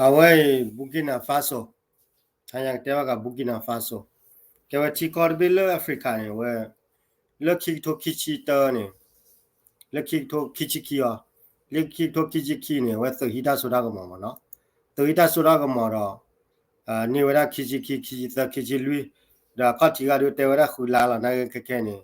အဝဲအံၤ Burkina Faso, တၢ်ညါကတဲဘၣ်ဃး Burkina Faso, ကဲဝဲထံကီၢ်တဘ့ၣ်လၢ Africa န့ၣ် ဝဲ လၢခံကထိခံဆံတၢန့ၣ်, လၢခံကထိခံဆံခံအီၤ, လၢခံကထိခံဆံခံန့ၣ် ဝဲသုးဟံးတၢ်စိတၢ်ကမီၤမ့ၢ်နီၤ, သုးဟံးတၢ်စိတၢ်ကမီၤဒီး န့ၢ်ဝဲဒၣ်ခံဆံခံ, ခံဆံသၢ, ခံဆံလွံၢ်, ဒီးအခီၣ်ထံးဂၤဒုးတဲဝဲဒၣ်ဃုလါလီၤ နာ်က့ခဲခဲန့ၣ်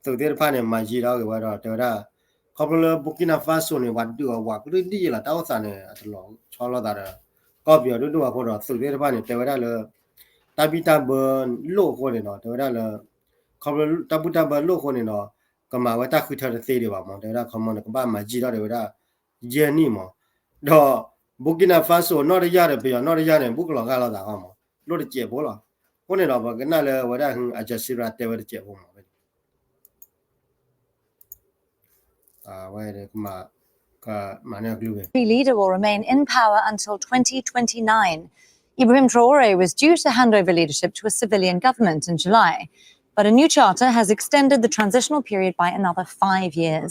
သုးသ့ၣ်တဖၣ်န့ၣ် မၤယံာ်ထီၣ်က့ၤဝဲဒီး တဲဝဲဒၣ် ခီဖျိလၢ Burkina Faso န့ၣ် ပှၤဒုးအီၤဝးကရံၣ်ဒ်ယံာ်လီၤ တၢ်အိၣ်သးန့ၣ် အတလီၤဆီလိာ်သးဒီး ကီၢ်ပယီၤဒိၣ်ဒိၣ်အဃိဒီး သုးသ့ၣ်တဖၣ်န့ၣ် တဲဝဲဒၣ်လၢ တၢ်ဘံၣ်တၢ်ဘၢလိၣ်အဃိန့ၣ်ဒီး တဲဝဲဒၣ်လၢ ခီဖျိတၢ်ဘံၣ်တၢ်ဘၢလိၣ်အဃိန့ၣ်ဒီး ကမၤဝဲတၢ်ဃုထၢတသ့ဒံးဘၣ်မ့ၢ် တဲဝဲဒၣ်ခီမီန့ၣ် ကဘၣ်မၤယံာ်ထီၣ်တဲဝဲဒၣ် ယဲၢ်နံၣ်မ့ၢ် ဒီး Burkina Faso နီၢ်တယၢ်ဒီး ပယီၤနီၢ်တယၢ်န့ၣ် ဘူးကလီၤဂာ်လိာ်သးဃီမး လိၣ်တစဲးဖိလီၤ. အဃိန့ၣ်ဒီး ပကနၣ်လၢအဝဲဒၣ် Al Jazeera တဲဝဲတစဲးဖိမး ဝဲ ဝဲကမၤ ကမၤန့ၢ်အကလုၢ်ဝဲ leader will remain in power until twenty twenty-nine. Ibrahim Traore was due to hand over leadership to a civilian government in July, but a new charter has extended the transitional period by another five years.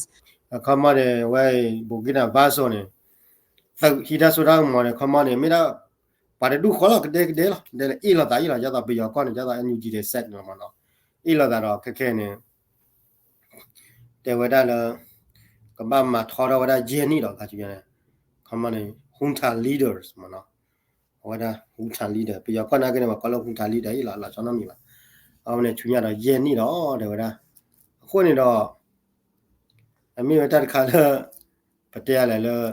အခီမီန့ၣ် ဝဲ Burkina Faso န့ၣ် သုးဟံးတၢ်စိတၢ်ကမီၤန့ၣ် ခီမီန့ၣ် မ့ၢ်ဒၣ် ပှၤတဒူၣ်ဃီလီၤ ကဒဲကဒဲလီၤ ဒဲလၢအ့ၣ်လိာ်သးအ့ၣ်လီၤ ဒ်သိးပယီၤကီၢ်န့ၣ် ဒ်သိး NUG ဒီး SAC န့ၣ်လီၤမးနီၤ အ့ၣ်လိာ်သးဒီးခဲခဲန့ၣ် တဲဝဲဒၣ်လၢ ကဘၣ်မၤထီထီၣ်ဝဲဒၣ်ယဲၢ်နံၣ်ဒီး ခီမီန့ၣ် junta leaders မးနီၤ အဝဲဒၣ် junta leader ပယီၤကီၢ်နာ်က့န့ၣ် ပှၤကိးလၢ junta leader အ့ၣ်လီၤ လီၤဆီနီတမံၤဘၣ် အဝဲန့ၣ်ဆူညါဒီးယဲၢ်နံၣ်ဒီး တဲဝဲဒၣ် အဃိန့ၣ်ဒီး အမ့ၢ်ဝဲတၢ်တခါလၢ ပတဲလဲၣ်လၢ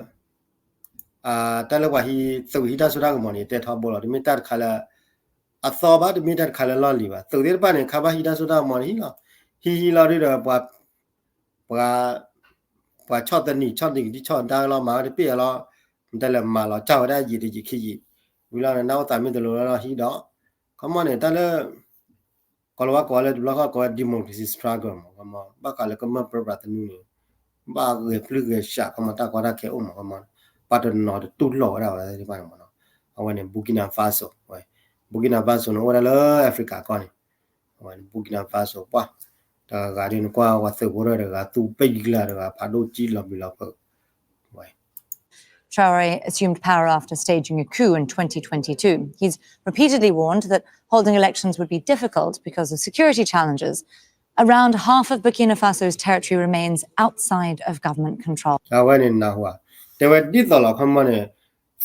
တၢ်လၢပှၤဟံး သုးဟံးတၢ်စိတၢ်ကမီၤန့ၣ် တဲထီဘိလီၤ တမ့ၢ်တၢ်တခါလၢ အသီဘၣ် တမ့ၢ်တၢ်တခါလၢလီၢ်လံၤဘၣ် သုးသ့ၣ်တဖၣ်န့ၣ် ခါဘၣ်ဟံးတၢ်စိတၢ်ကမီၤန့ၣ်ဟံးလီၤ ဟံးဟံးလီၤဒုဒီး ပှၤ ပှၤ ပှၤဆီၣ်သနံး ဆီၣ်သနံးကဒံဆီၣ်ဒါလီၤ မၤဝဲတပ့ၢ်အလီၤ မတၤလဲၣ်မၤလီၤတၢ်ဝဲဒၣ်ယံာ်တယံာ်ခံယံာ် ဝံၤလီၤန့ၣ် နၢ်အိၣ်သးမ့ၢ်တလိၤလီၤဟံးဒီး ခီမီန့ၣ် တၢ်လၢ ကိးလီၤဝဲကိးလၢတဘျီဃီကိးဝဲ democracy struggle မး ခီမီ ဘၣ်ဃးလၢကမျၢၢ်ပြၢပြးသနူန့ၣ် ဘၣ်ဂဲၤပျုၢ်ဂဲၤဆှး ခီမီ တၢ်ကီတၢ်ခဲအိၣ်မး ခီမီ ပှၤတနီၤတတူၢ်လိာ်ဝဲဒၣ်ဝဲသ့ၣ်တဖၣ်န့ၣ်မးနီၤ အဝဲန့ၣ် Burkina Faso ဝဲ Burkina Faso န့ၣ် အိၣ်ဝဲဒၣ်လၢ Africa ကီၢ်န့ၣ် အဝဲန့ၣ် Burkina Faso ပှၢ် တဂၤဂၤဒ်နကွၢ် ပှၤသုးဖိထၢၣ်တဂၤ သူပ့ၢ်ယံၤကျါတဂၤ ဖးဒိၣ်ကံလီၤဘျံးလီၤဖုး ဝဲ Traore assumed power after staging a coup in twenty twenty-two. He's repeatedly warned that holding elections would be difficult because of security challenges. Around half of Burkina Faso's territory remains outside of government control. အဝဲန့ၣ်နၢ်ဟူဧါ တဲဝဲဒ်သိးလီၤ ခီမီန့ၣ်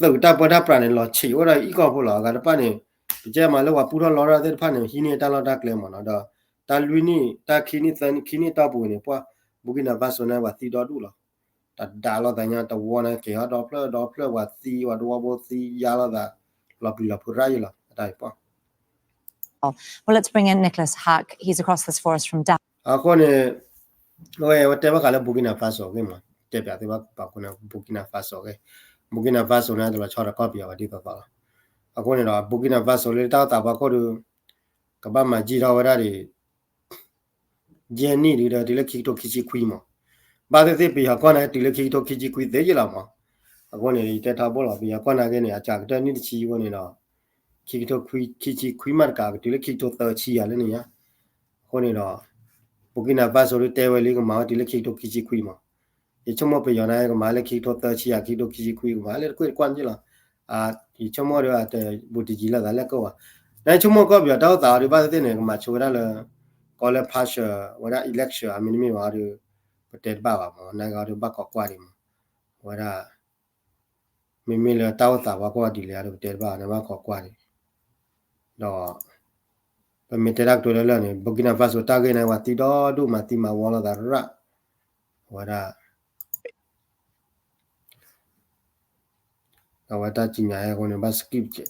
သုးတၢ်ပၢတၢ်ပြးန့ၣ် လီၤဆံးအိၣ်ဒီးအံၤကီၢ်ဖိလီၤ အဂၤတဖၣ်န့ၣ် ပကဲမးလၢပှၤပူထီၣ်လီထီၣ်သ့ၣ်တဖၣ်န့ၣ် ဟံးန့ၢ်တၢ်လီၢ်တၢ်ကျဲမးနီၤ ဒီး တၢ်လွံၢ်နံၣ် တၢ်ခံနံၣ်သၢနံၣ် ခံနံၣ်တီၢ်ပူၤန့ၣ် ပှၢ် Burkina Faso န့ၣ် ပှၤသံဒီဒူၣ်လီၤ တၢ်ဒၣ်လိာ်သးညါ တဝီန့ၣ် က့ၤဟီၣ်ဒီဖျၢၣ်ဒီဖျၢၣ် ပှၤသံဝဲတဝီဖိသံယါလိာ်သး လီၤပျံၤလီၤဖုးရၣ်ယံၤလီၤ အတၢ်အံၤပှၢ် Well, let's bring in Nicholas Hack. He's across this forest from Dakar. အဃိန့ၣ် ဝဲ ဝဲတဲဘၣ်ဃးလၢ Burkina Faso ဂ့ၢ်မး တဲပၠးသ့ဘၣ်ပှၤခိၣ်န့ၣ် Burkina Faso ဂ့ၢ် Burkina Faso န့ၣ် တလီၤဆီဒီးကီၢ်ပယီၤဘၣ်ဒ်သိးသိးလီၤ အဃိန့ၣ်ဒီး Burkina Faso လၢတၢ်အိၣ်သးပှၤခိၣ်ဒီး ကဘၣ်မၤယံာ်ထီၣ်ဝဲဒၣ်ဒ် ယဲၢ်နံၣ်ဒ်ဒီး တုၤလၢခံကထိခံဆံခွံမး ဘၣ်သ့ၣ်သ့ၣ်ပယီၤကီၢ်န့ၣ် တုၤလၢခံကထိခံဆံခွံသ့ယံၤလီၤမး အဃိန့ၣ် ယတဲထီဘိလီၤ ပယီၤကီၢ်နာ်က့န့ၣ် အစှၤကတၢၢ်နံၣ်တဆံအဃိန့ၣ်ဒီး ခံကထိခံဆံခွံမးတကး ကတုၤလၢခံကထိသၢဆံယၤလၢန့ၣ်ညါ အဃိန့ၣ်ဒီး Burkina Faso ဒုးတဲဝဲလံ ကမၤဝဲတုၤလၢခံကထိခံဆံခွံမး ယဆိကမိၣ်ပယီၤနာ်က့ ကမၤလၢခံကထိသၢဆံယၤ ခံကထိခံဆံခွံ ကမၤလၢတကွ့ၢ်တကွၢ်န့ၣ်လီၤ ယဆိကမိၣ်ဒီး အတဘူးတယံၤလိာ်သးလၢကီၢ်ဘၣ် နဆိကမိၣ်ကီၢ်ပယီၤတၢ်အိၣ်သးအီၤဒုး ဘၣ်သ့ၣ်သ့ၣ်န့ၣ် ကမၤဆိဝဲဒၣ်လၢ ကီးလၢ partial ဝဲဒၣ် election အမ့တမ့ၢ်ဘၣ်အီၤဒီး ပတဲတဘၣ်ဘၣ်မး နာ်က့အီၤဒုးဘၣ်ကိးကွၢ်ဒံးမး ဝဲဒၣ် မ့မ့ၢ်လၢတၢ်အိၣ်သးပှၤကိးဂၤဒ်လဲၣ်အီၤဒုး ပတဲတဘၣ် နာ်က့ဘၣ်ကိးကွၢ်ဒံး ဒီး ပမ့ၢ်တဲတၢ်ကတိၤလၢလၢာ်န့ၣ် Burkina Faso တၢ်ဂ့ၢ်န့ၣ် ပှၤသံဒီဒူၣ်မးသံမၤဝီလိာ်သးရၣ် ဝဲဒၣ် အဝဲတၢ်စံၣ်ညီၣ်ဟဲအဃိန့ၣ် ဘၣ် skip ကဲး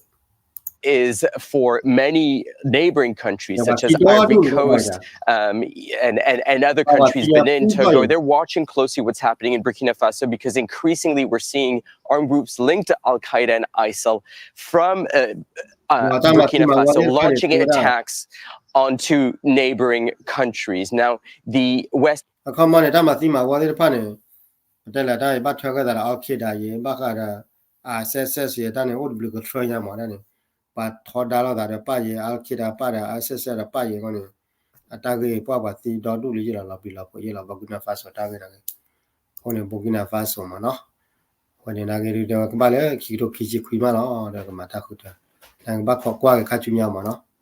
is for many neighboring countries such as Ivory Coast, um, and, and, and other countries, Benin, Togo. They're watching closely what's happening in Burkina Faso because increasingly we're seeing armed groups linked to Al Qaeda and ISIL from uh, uh, Burkina Faso launching attacks onto neighboring countries. Now, the West အခီမီန့ၣ် တၢ်မၤသံမၤဝီသ့ၣ်တဖၣ်န့ၣ် ပတဲလဲၣ်တၢ်အံၤဘၣ်ထွဲဃာ်သးဒီး Al Qaeda ယဲ ဘၣ်ဃးဒီး ISIS ယဲ တၢ်န့ၣ်အိၣ်တဘျုးကထြၢညါမးတၢ်န့ၣ် ပှၤထီဒါလိာ်သးဒီးပၢ်ယဲ Al Qaeda ပၢ်ဒီး ISIS ဒီးပၢ်ယဲအဂီၢ်န့ၣ် အတၢ်ဂ့ၢ်ပှၢ်ပှၤသံဒီဒူၣ်လၢယဲလီၤ လီၤပျံၤလီၤဖုးယဲလီၤ Burkina Faso တၢ်ဂ့ၢ်န့ၣ်ဂ့ၢ် အဃိန့ၣ် Burkina Faso မးနီၤ ကွၢ်န့ၣ်နာ်က့ဒုး တဲဝဲကဘၣ်လၢခံကထိခံဆံခွံမးလီၤ ဒီးကမၤတၢ်ဃုထၢ, နကဘၣ်ခိးကွၢ်က့ၤခါဆူညါမးနီၤ.